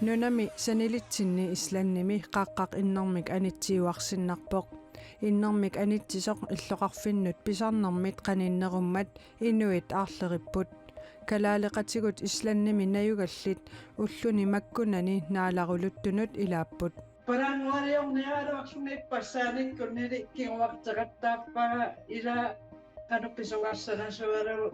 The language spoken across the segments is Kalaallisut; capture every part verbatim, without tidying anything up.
Nunami sanilitsinni Islandimi qaqqaq innermik anitsiuarsinnarpoq. Innermik anitsisoq illoqarfinnut pisarnermit qaninnerummat inuit aarleripput. Kalaaleqatigut Islandimi najugallit ulluni makkunani naalaruluttunut ilaapput. Paranguariorniaraluarluni passaaniikkunnili kinguarteqattaarpara ila qanoq pisoqarsanasualu.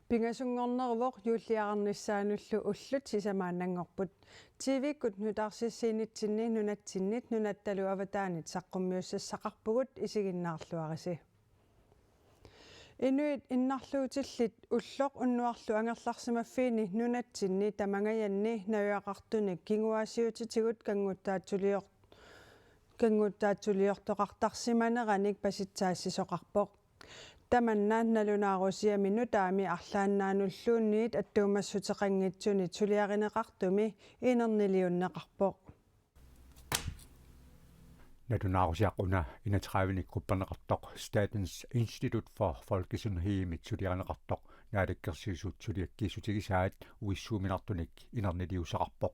Pingasunngorneruvoq juulliarnissaanullu ullut sisamaannanngorput. T V-kkut nutaarsissiinitsinni nunatsinnit nunattalu avataanit saqqummiussassaqarpugut isiginnaarluarisi. Inuit innarluutillit ulloq unnuarlu angerlarsimaffiini nunatsinni tamangajanni najugaqartunik kinguaassiuutitigut kannguttaatsulior-, kannguttaatsuliortoqartarsimaneranik pasitsaassisoqarpoq. Tamanna nalunaarusiami nutaami arlaannaanulluunniit attuumassuteqanngitsunit suliarineqartumi inerniliunneqarpoq. Nalunaarusiaq una enogtredivenik qupperneqartoq Statens Institut for Folkesundhedimit suliarineqartoq Naalakkersuisut suliakkiissutigisaat uissuuminartunik inerniliussaqarpoq.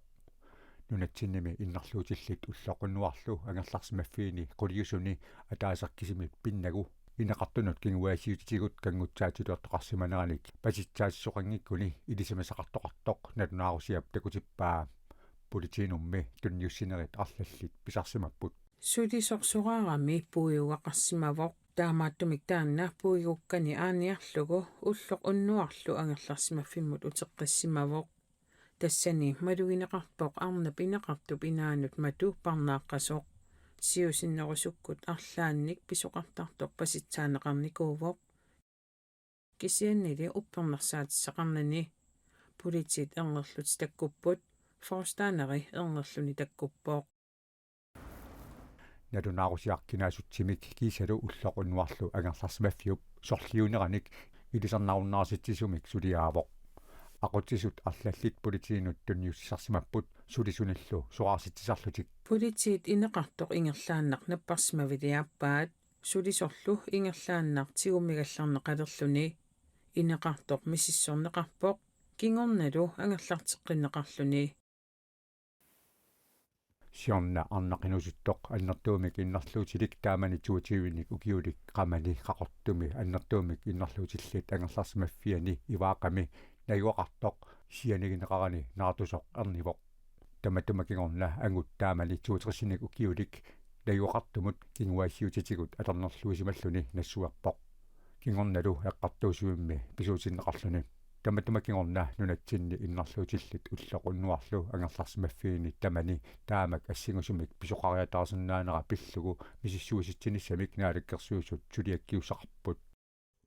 Nunatsinnimi innarluutillit ulloq unnuarlu angerlarsimaffiini quliusuni ataaseq kisimi pinnagu ineqartunut kinguaassiuutitigut kannguttaatsuliortoqarsimaneranik pasitsaassisoqanngikkuni ilisimasaqartoqartoq nalunaarusiap takutippaa. Politiinummi tunniussinerit arlallit pisarsimapput. Sulisoq soraarami puigugaqarsimavoq. Taamaattumik taanna puigukkani aaniarlugu ulloq unnuarlu angerlarsimaffimmut uteqqissimavoq. Tassani malugineqarpoq arnap ineqartup inaanut matu parnaaqqasoq. Siusinnerusukkut arlaannik pisoqartartoq pasitsaaneqarnikuuvoq. Kisiannili uppernarsaatissaqarnani politiit ernerlutik takkupput, forstaneri ernerluni takkuppoq. Nalunaarusiaq kinaasutsimik kiisalu ulloq unnuarlu angerlarsimaffiup sorliuneranik ilisarnarunnaarsitsisumik suliaavoq. Aqutsisut arlallit politiinut tunniussisarsimapput sulisunillu soraarsitsisarlutik. Politiit ineqartoq ingerlaannaq napparsimaviliaappaat, sulisorlu ingerlaannaq tigummigallarneqalerluni. Ineqartoq misissorneqarpoq, kingornalu angerlarteqqinneqarluni. Siorna arnaq inuusuttoq annertuumik innarluutilik taamani toogtyvenik ukiulik qamani Qaqortumi annertuumik innarluutillit angerlarsimaffiani Ivaaqami najugaqartoq sianigineqarani naartusoq ernivoq. Tamatuma kingorna angut taamani toogtresinik ukiulik najugaqartumut kinguaassiuutitigut atornerluisimalluni nassuerpoq. Kingornalu eqqartuussivimmi pisuutinneqarluni. Tamatuma kingorna nunatsinni innarluutillit ulloq unnuarlu angerlarsimaffiini tamani taamak assingusumik pisoqariataarsinnaanera pillugu misissuisitsinissamik Naalakkersuisut suliakkiussaqarput.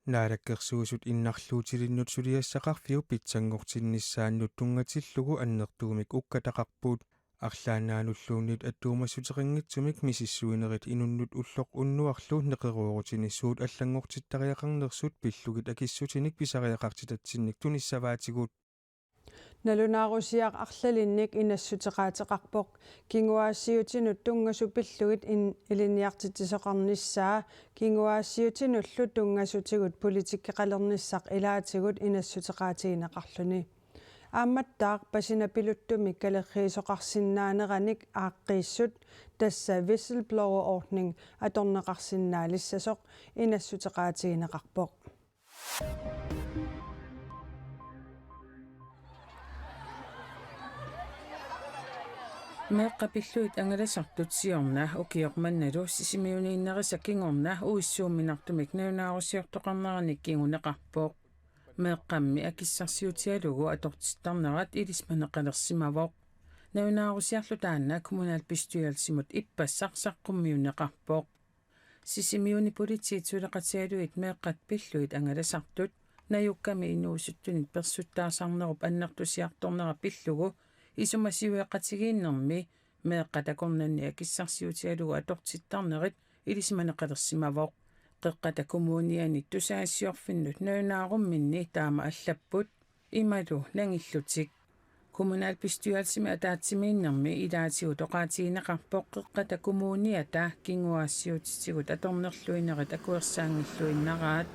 Naalakkersuisut innarluutilinnut suliassaqarfiup pitsanngortinnissaannut tunngatillugu annertuumik ukkataqarput. Arlaannaanulluunniit attuumassuteqanngitsumik misissuinerit inunnut ulloq unnuarlu neqeroorutinik suut allanngortittariaqarnersut pillugit akissutinik pisariaqartitatsinnik tunissavaatigut. Nalunaarusiaq arlalinnik inassuteqaateqarpoq. Kinguaassiuutinut tunngasut pillugit in-, ilinniartitsisoqarnissaa, kinguaassiuutinullu tunngasutigut politikkeqalernissaq ilaatigut inassuteqaatigineqarluni. Aammattaaq pasinapiluttumik kalerriisoqarsinnaaneranik aaqqiissut, tassa whistleblower-ordning, atorneqarsinnaalissasoq inassuteqaatigineqarpoq. Meeqqat pillugit angalasartut siorna ukioq mannalu Sisimiuniinnerisa kingorna uissuuminartumik nalunaarusiortoqarneranik kinguneqarpoq. Meeqqammi akissarsiutigalugu atortittarnerat ilisimaneqalersimavoq. Nalunaarusiarlu taanna kommunalbestyrelsimut ippassaq saqqummiunneqarpoq. Sisimiuni politiit suleqatigalugit meeqqat pillugit angalasartut najukkami inuusuttunit persuttaasarnerup annertusiartornera pillugu isumasiueqatigiinnermi meeqqat akornanni akissarsiutigalugu atortittarnerit ilisimaneqalersimavoq. Qeqqata Kommuniani tusagassiorfinnut nalunaarumminni taama allapput, imalu nangillutik. Kommunalbestyrelsimi ataatsimiinnermi ilaatigut oqaatigineqarpoq Qeqqata Kommuniata kinguaassiuutitigut atornerluinerit akuersaanngilluinnaraat.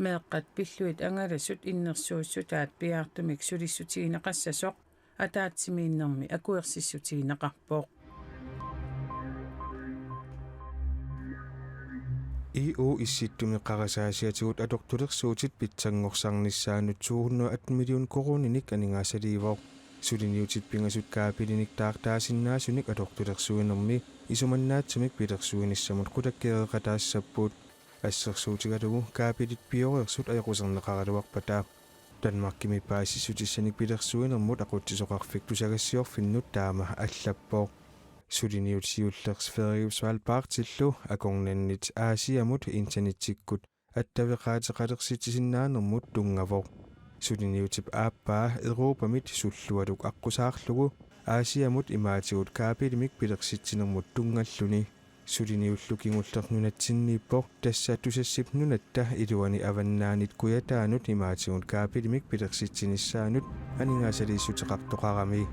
Meeqqat pillugit angalasut innersuussutaat piaartumik sulissutigineqassasoq ataatsimiinnermi akuersissutigineqarpoq. E U Issittumi qarasaasiatigut atortulersuutit pitsanngorsarnissaannut to hundrede og atten million koruuninik aningaasaliivoq. Suliniutit pingasut kaabilinik taartaasinnaasunik atortulersuinermi isumannaatsumik pilersuinissamut qulakkeereqataassapput. Assersuutigalugu kaabilit pioreersut ajoquserneqaraluarpata. Danmarkimi paasissutissanik pilersuinermut aqutsisoqarfik tusagassiorfinnut taama allappoq. Suliniut siulleq Sverigep Svalbardillu akornannit Asiamut internettikkut attaveqaateqalersitsisinnaanermut tunngavoq. Suliniutip aappaa Europamit sullualuk aqqusaarlugu Asiamut imaatigut kaabilimik pilersitsinermut tunngalluni. Suliniullu kingulleq nunatsinniippoq, tassa Tusassip nunatta iluani avannaanit Kujataanut imaatigut kaabilimik pilersitsinissaanut aningaasaliissuteqartoqarami.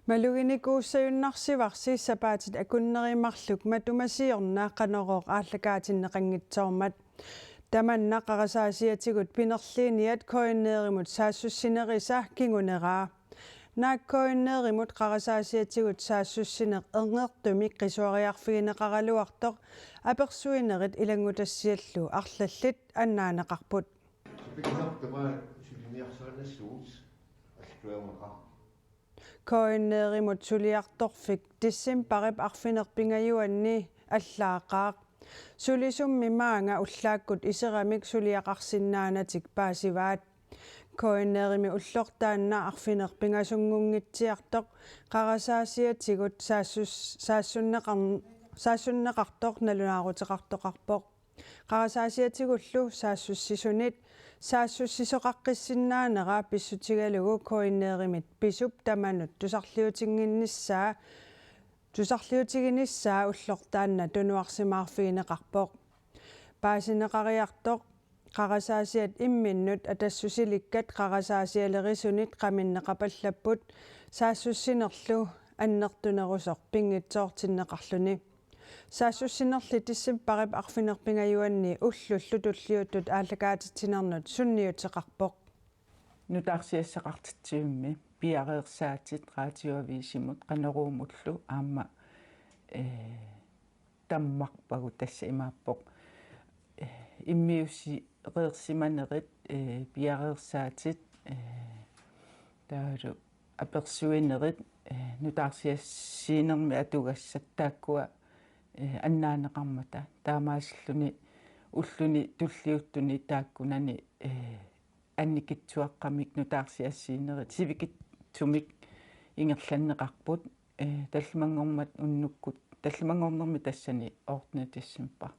Maluginikuussajunnarsivarsi sapaatit akunneri marluk matuma siorna Qanorooq aallakaatinneqanngitsoormat. Tamanna qarasaasiatigut pinerliiniat K N R-imut saassussinerisa kinguneraa. Naak K N R-imut qarasaasiatigut saassussineq erngertumik qisuariarfigineqaraluartoq apersuinerit ilanngutassiallu arlallit annaaneqarput. Supinnartama suliniarsarinassugut alluameqa. K N R-imut suliartorfik decembarip arfineq-pingajuanni allaaqaaq. Sulisummi maanga ullaakkut iseramik suliaqarsinnaanatik paasivaat. K N R-imi ulloq taanna arfineq-pingasunngunngitsiartoq qarasaasiatigut saassus-, saassunneqar-, saassunneqartoq nalunaaruteqartoqarpoq. Qarasaasiatigullu saassussisunit saassussisoqaqqissinnaanera pissutigalugu K N R-imit pisup tamanut tusarliutinnginnissaa, tusarliutiginissaa ulloq taanna tunuarsimaarfigineqarpoq. Paasineqariartoq qarasaasiat imminnut atassusilikkat qarasaasialerisunit qaminneqapallapput saassussinerlu annertunerusoq pinngitsoortinneqarluni. Saassussinerli decembarip arfineq-pingajuanni ullullu tulliuttut aallakaatitsinernut sunniuteqarpoq. Nutaarsiassaqartitsivimmi piareersaatit Radioavisimut Qanoruumullu aamma, ee, tammarpagut, tassa imaappoq, ee, immiussireersimanerit, ee, piareersaatit, ee, taavalu apersuinerit, ee, nutaarsiassiinermi atugassat taakkua, ee, annaaneqarmata. Taamaasilluni ulluni tulliuttuni taakkunani, ee, annikitsuaqqamik nutaarsiassiinerit sivikitsumik ingerlanneqarput, ee, tallimanngormat unnukkut, tallimanngornermi tassani ottende december.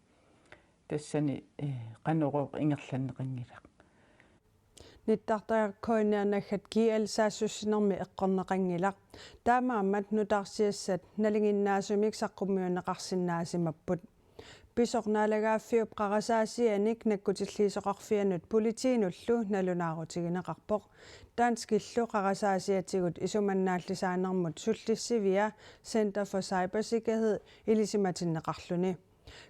Tassani, ee, Qanorooq ingerlanneqanngilaq. Nittartagaq K N R naggat G L saassussinermi eqqorneqanngilaq. Taamaammat nutaarsiassat nalinginnaasumik saqqummiunneqarsinnaasimapput. Pisoq Naalagaaffiup qarasaasianik nakkutilliisoqarfianut politiinullu nalunaarutigineqarpoq. Danskillu qarasaasiatigut isumannaallisaanermut sullissivia Center for Cybersikkerhed ilisimatinneqarluni.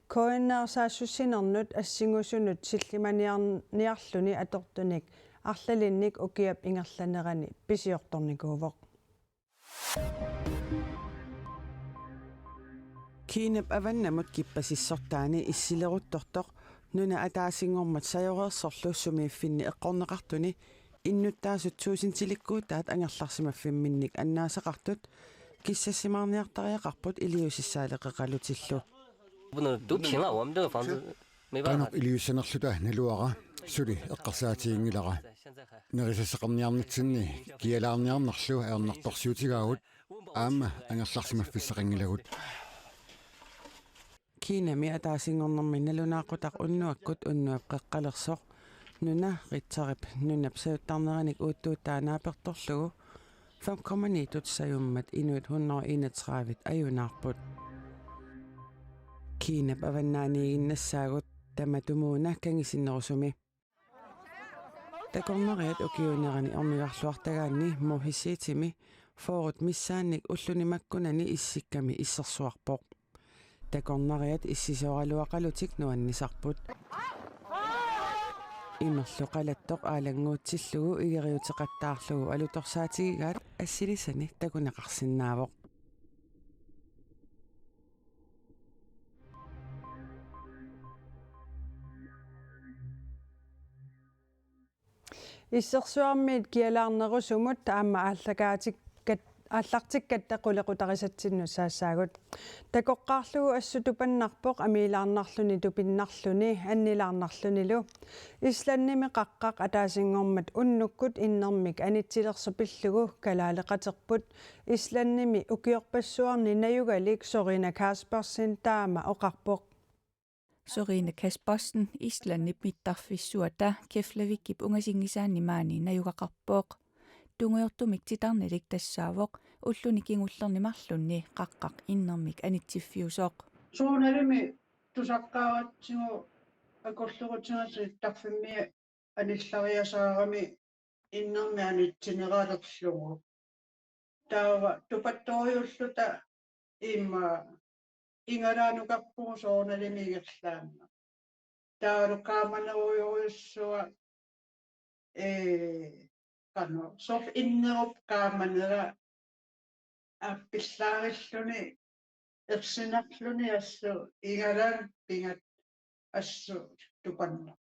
K N R saassussinernut assingusunut sillimaniarniarluni atortunik arlalinnik ukiap ingerlanerani pisiortornikuuvoq. Kinap avannamut kippasissortaani issileruttortoq nuna ataasinngormat sajoreersorlu sumiiffinni eqqorneqartuni innuttaasut tuusintilikkuutaat angerlarsimaffimminnik annaasaqartut kissassimaarniartariaqarput iliuusissaaleqeqalutillu. 不能都平了，我们这个房子没办法。 Qanoq iliussanerluta naluara, suli eqqarsaatiginngilaq. Nerisassaqarniarnitsinni kialaarniarnerlu ajornartorsiutigaagut aamma angerlarsimaffissaqanngilagut. Kinami ataasinngornermi nalunaaqutaq unnuakkut Unnuap Qeqqalersoq nuna Richterip nunap sajuttarneranik uuttuuttaa naapertorlugu fem komma ni-tut sajummat inuit hundrede enogtredive ajunaarput. Kinap avannaaniiginnassaagut tamatumuuna kangisinnerusumi. Takornariat ukiuunerani ornigarluartagaanni Mohisiitimi fyrret missaannik ulluni makkunani issikkami issersuarpoq. Takornariat issisooraluaqalutik nuannisarput. Imerlu qalattoq aalannguutsillugu igeriuteqattaarlugu alutorsaatigigaat assilisani takuneqarsinnaavoq. Issersuarmiit kialaarnerusumut aamma aallakaatikkat-, aallartikkatta qulequtarisatsinnut saassaagut. Takoqqaarlugu assut tupannarpoq amiilaarnarluni tupinnarluni annilaarnarlunilu. Islandimi qaqqaq ataasinngormat unnukkut innermik anitsilersoq pillugu kalaaleqaterput Islandimi ukiorpassuarni najugalik Sorina Kaspersen taama oqarpoq. Sorina Kaspersen, Islandip mittarfissuata Keflavikip ungasinngisaani maani najugaqarpoq. Tungujortumik titarnilik tassaavoq ulluni kingullerni marlunni qaqqaq innermik anitsiffiusoq. Soorunalimi tusaqqaaratsigu akullerutigisut tarfimmi anillariasaarami innermik anitsineqalerlugu. Taava tupattorujulluta immaqa igalaanukarpugut soorunalimi ingerlaannaq. Taavalu qaamanerujorujussuaq, ee, qanoq, soorlu innerup qaamanera aappillaarillugu ersinarluni assut igalaanut pigatta assut tupannarpoq.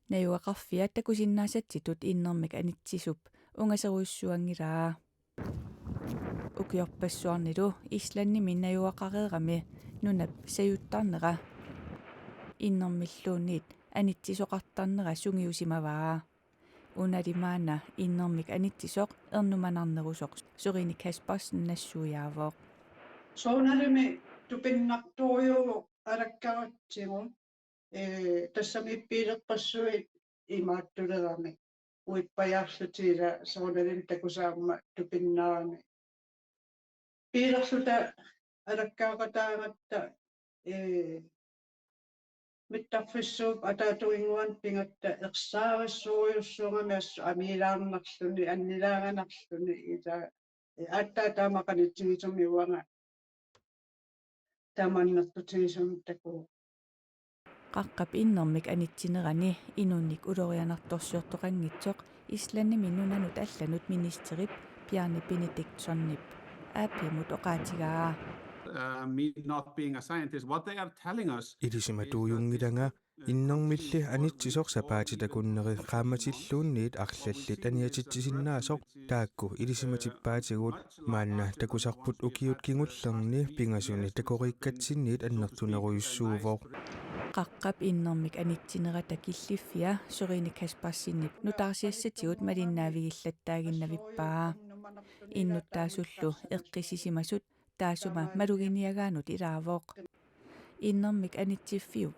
Najugaqarfia takusinnaasatsitut innermik anitsisup ungaserujussuanngilaa. Ukiorpassuarnilu Islandimi najugaqareerami nunap sajuttarnera innermilluunniit anitsisoqartarnera sungiusimavaa. Unali maanna innermik anitsisoq ernumanarnerusoq Sorina Kaspersen nassuiaavoq. Soorunalimi tupinnartorujuuvoq alakkaratsigu, ee, tassami biilerpassuit imaattulerami uippajaarlutik ila soorunalimi takusaammat tupinnarami. Biilerluta alakkaaqataagatta, ee, mittarfissuup ataatunginnguanut pigatta ersaarissorujussuugami assut amiilaarnarluni, annilaaganarluni ila, ee, aatsaat taama qanitsigisumik uanga tamanna annertutigisumik takuuk. Qaqqap innermik anitsinerani inunnik ulorianartorsiortoqanngitsoq Islandimi nunanut allanut ministerip Bjarni Benediktssonip A P-mut oqaatigaa. Uh, me not being a scientist, what they are telling us Ilisimatuugunngilanga innermilli anitsisoq sapaatip akunneri qaammatilluunniit arlallit aniatitsisinnaasoq taakku ilisimatippaatigut. Maanna takusarput ukiut kingullerni pingasuni takoriikkatsinnit annertunerujussuuvoq. Qaqqap innermik anitsinerata killiffia Sorina Kaspersenip nutaarsiassatigut malinnaavigillattaaginnavippaa. Innuttaasullu eqqissisimasut taassuma maluginiagaanut ilaavoq. Innermik anitsiffiup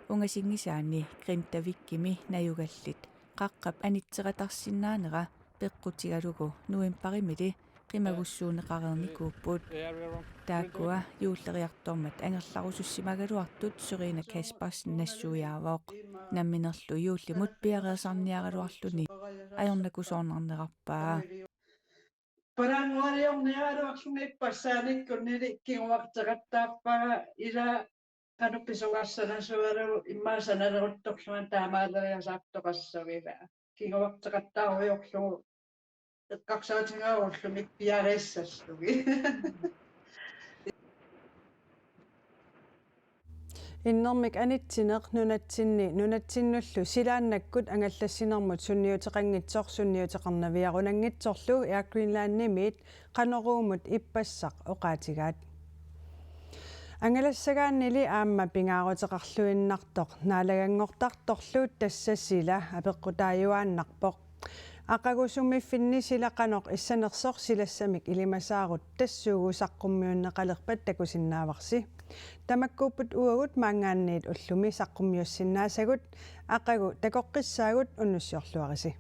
ungasinngisaani Grindavikimi najugallit qaqqap anitseqatarsinnaanera peqqutigalugu novembarimili qimagussuunneqareernikuupput. Taakkua juulleriartormat angerlarusussimagaluartut Sorina Kaspersen nassuiaavoq. Namminerlu juullimut piareersarniaraluarluni ajornakusoornarnerarpaa. Paranguariorniaraluarluni ippassaanikkunnili kinguarteqattaarpara ila qanoq pisugassanasoralu immaqa sanaleruttorlunga taamaaleriasaartoqassagila. Kinguarteqattaarujoorlugu eqqarsaatigaara ullumi piareersallugit. Innermik anitsineq nunatsinni nunatsinnullu silaannakkut angallassinermut sunniuteqanngitsoq sunniuteqarnaviarunanngitsorlu Air Greenlandimiit Qanoruumut ippassaq oqaatigaat. Angalassagaannili aamma pingaaruteqarluinnartoq naalaganngortartorlu tassa sila apeqqutaajuaannarpoq. Aqagu sumiiffinni sila qanoq issanersoq silassamik ilimasaarut tassuugu saqqummiunneqalerpat takusinnaavarsi. Tamakkuupput uagut maanngaanniit ullumi saqqummiussinnaasagut, aqagu takoqqissaagut, unnussiorluarisi.